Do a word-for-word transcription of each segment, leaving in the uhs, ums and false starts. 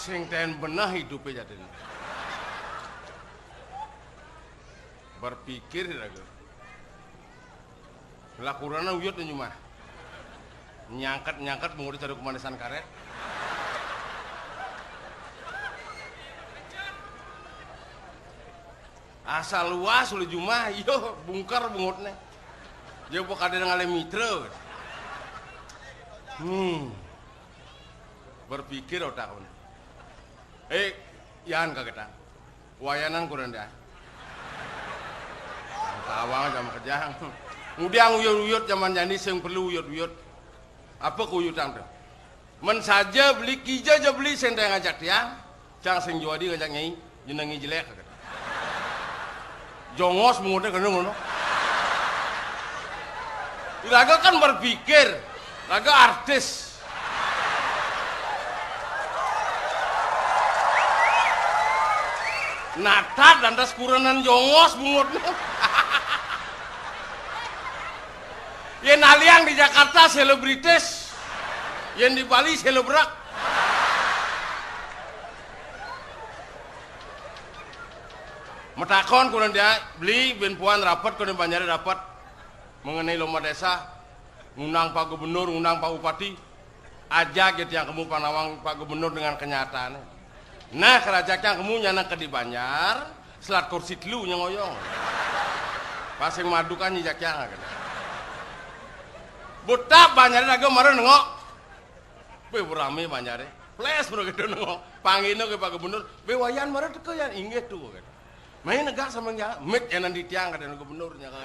Sing ten beneh idupe jadine. Berpikir raga. Lah kurana uyut nyu mah. Nyangket-nyangket bungut cari kemanisan karet. Asal luas ulu jumah, iyo bungker bungutne. Dia apa kada ngalih mitra. Hmm. Berpikir otakne. Eh, yan kagetan. Wayanan kurang dah. Tawang jam kerja. Ngudiang uyut-uyut zaman jani sing perlu uyut-uyut. Apa kuyutan tu? Men saja beli kija ja beli sing ngajak tiang, cang sing juadi ngajak nyai, jenengi jelek. Jongos mengutnya kena ngono. Raga kan berpikir, raga artis. Natat dan tas kurenan jongos bungut. Yen aliang di Jakarta selebritis, yen di Bali selebrak. Metakon kurang dia, beli bin puan rapat kurang banyak rapat mengenai lomba desa, ngundang Pak Gubernur, ngundang Pak Bupati, ajak ya tiang kemu panawang Pak Gubernur dengan kenyataan. Nah, kerajaan kemu nyana ke di Banjar, selat kursi telu nyang oyong. Pasing madu kan nyijak yang kan. Buta Banjar dago mara nengok. Be rame Banjare. Ples mara gitu nengok. Panggilnya ke Pak Gubernur, be wayan mara teka yang inggih tu kan. Main negak sama ya, mik yang nanti tiang kata gubernurnya kan.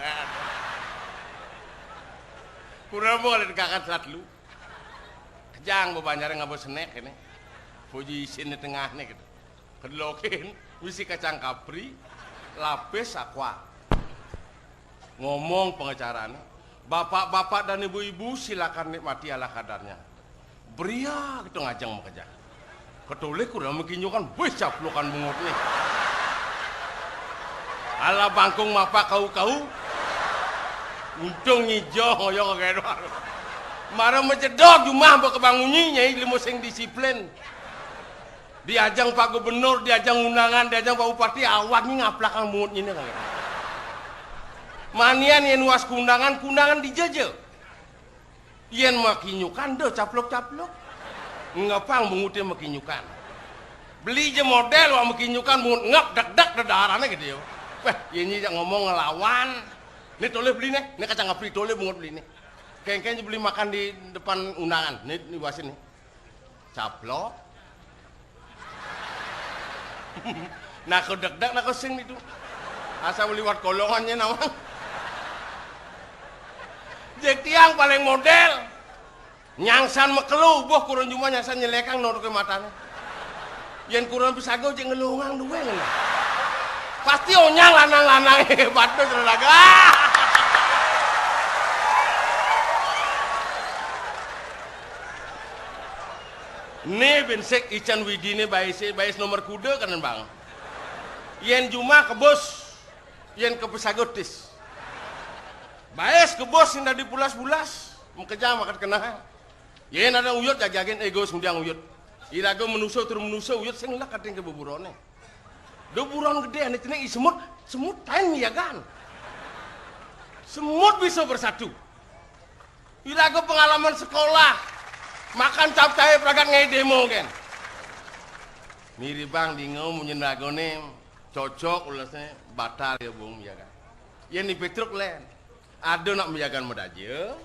Kurang boleh tegakan selat lu. Kejang bebanjar ngaba senek ini. Puji isin di tengah ni gitu. Kedelokin, misi kacang kapri, lapis aqua. Ngomong pengacarane, bapak-bapak dan ibu-ibu silakan nikmati ala kadarnya. Bria gitu ngajeng makejang. Ketoleh kurang mekinyokan, wih caplokan bungut nih. Ala bangkung mapak kau-kau. Untung ngijo ngoyo kageno. Mara majedog jumah mbok kebangunyi nyai limo sing disiplin. Diajang Pak Gubernur, diajang undangan, diajang Pak Bupati, awak ni ngaplakang bungut nyine kageno. Manian yen was kundangan, kundangan dijaja. Yen makinyukan, deh caplok-caplok. Ngepang bungute makinyukan. Beli je model wak makinyukan, bungut ngep dek-dek dedarane gitu yo. Weh, yen nyijak ngomong ngelawan. Ni toleh beli nih, ni kacang kapri toleh bungut beli nih. Kengkeng je beli makan di depan undangan, ni, ni wasin nih. Caplok. Nah, kau dek-dek, nah, kau sing itu. Asal liwat kolongannya nawang. Jek tiang paling model. Nyangsan mekelu, boh kurang jumah nyangsan nyelekang nor ke matanya. Yen kurang pisago jek ngelungang duwe ngene. Pasti onyang lanang-lanang hebat tu cerita. Ni binsek ican widi ni baise, bais nomor kuda kan bang. Yen jumah kebus, yen kepesago tis. Bais kebus sing dadi pulas-pulas, mekejang makat kenah. Yen ada uyut jagagen ego sembiang uyut. Iraga menusa tur menusa uyut sing lek kating ke beburone. Do buron gede ane cene i semut, semut tain miagan. Semut bisa bersatu. Iraga pengalaman sekolah. Makan capcay pragat ngai demo kan. Miribang dingo munyin ragone cocok ulesne batal ya bung ya kan. Yen ni Petruk len. Ada nak miagan medaja,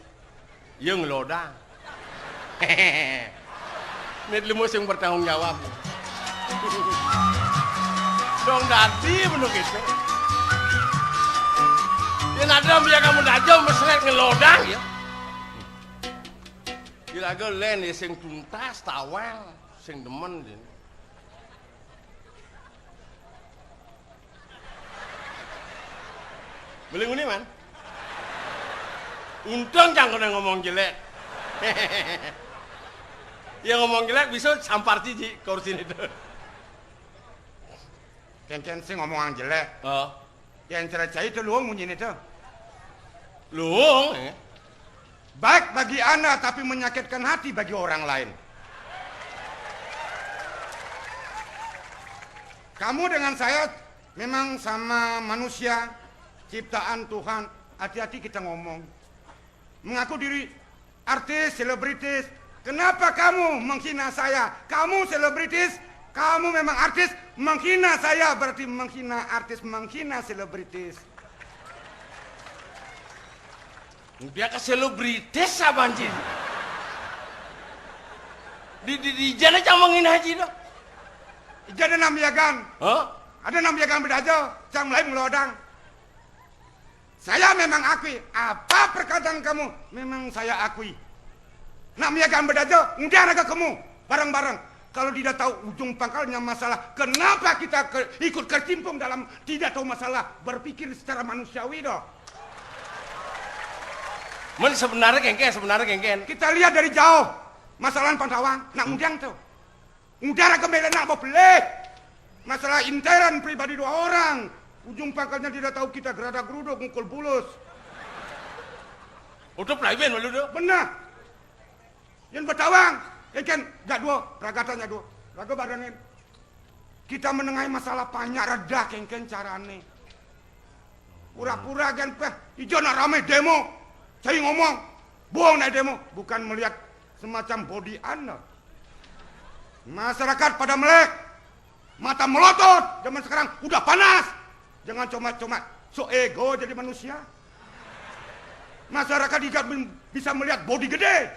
ya ngelodang. Nit limo sing bertanggung jawab. Dong dadi bener gitu. Yen ada miagan medaja meslet ngelodang ya. Kira-kira len ya sing tuntas tawang sing demen din. Beli nguni man. Untung jangan kena ngomong jelek. Ya ngomong jelek bisa sampar cici kursi itu. Ken-ken sing ngomong jelek. Oh. Yang cerai itu luung munyi itu. Luung, eh? Baik bagi anda tapi menyakitkan hati bagi orang lain. Kamu dengan saya memang sama manusia ciptaan Tuhan. Hati-hati kita ngomong. Mengaku diri artis, selebritis. Kenapa kamu menghina saya? Kamu selebritis, kamu memang artis, menghina saya berarti menghina artis, menghina selebritis. Dia ke selebritis apa anjir? Di di di jana cang menghina haji dah. Jadi nambiagan. Hah? Ada nambiagan bedaja, cang mulai melodang. Saya memang akui, apa perkataan kamu memang saya akui. Nak miagan bedaja, udah raga kamu, bareng-bareng. Kalau tidak tahu ujung pangkalnya masalah, kenapa kita ke, ikut kecimpung dalam tidak tahu masalah, berpikir secara manusiawi dong. Men sebenarnya kengken, sebenarnya kengken. Kita lihat dari jauh, masalah pantawang, nak undang tuh. Udah raga melena mau beli. Masalah intern pribadi dua orang. Ujung pangkalnya tidak tahu kita gerada geruduk ngukul bulus. Udah pelayan malu tuh. Benar. Yang bertawang, kengken gak dua, ragatannya dua. Raga barengin. Kita menengahi masalah banyak reda kengken carane. Pura-pura gen peh, ijo nak rame demo. Saya ngomong, bohong naik demo, bukan melihat semacam body anda. Masyarakat pada melek, mata melotot, zaman sekarang udah panas. Jangan cuma-cuma so ego jadi manusia. Masyarakat tidak bisa melihat body gede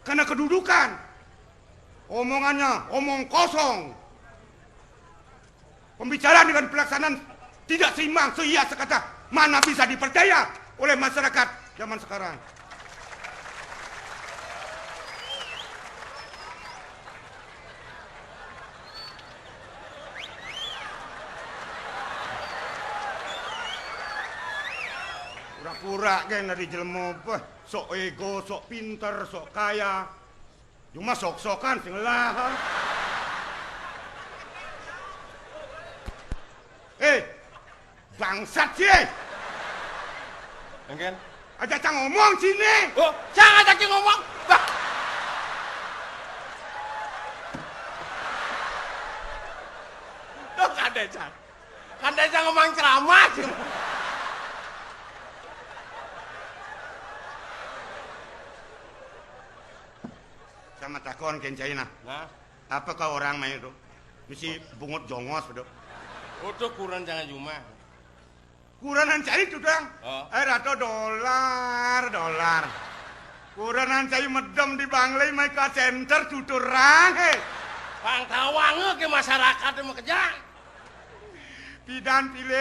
karena kedudukan. Omongannya omong kosong. Pembicaraan dengan pelaksanaan tidak seimbang, seia sekata. Mana bisa dipercaya oleh masyarakat zaman sekarang. Pura-pura kan dari jelema apa? Sok ego, sok pinter, sok kaya. Cuma sok-sokan sing lah. Eh, bangsat sih. Kengken. Aja cang ngomong sini. Oh, cang aja ki ngomong. Bah. Tuh kada cang. Kada cang ngomong ceramah. Sama takon kencai nah. Nah, Apa kau orang main itu? Mesti bungut jongos bedo. Utuh kuran jangan jumah. Kuranan cai tu dang. Oh. Eh, rato dolar, dolar. Kuranan cai medem di Banglai mai ka center tuturang, he. Pang tawang ke masyarakat mau kejang. Pidan pilih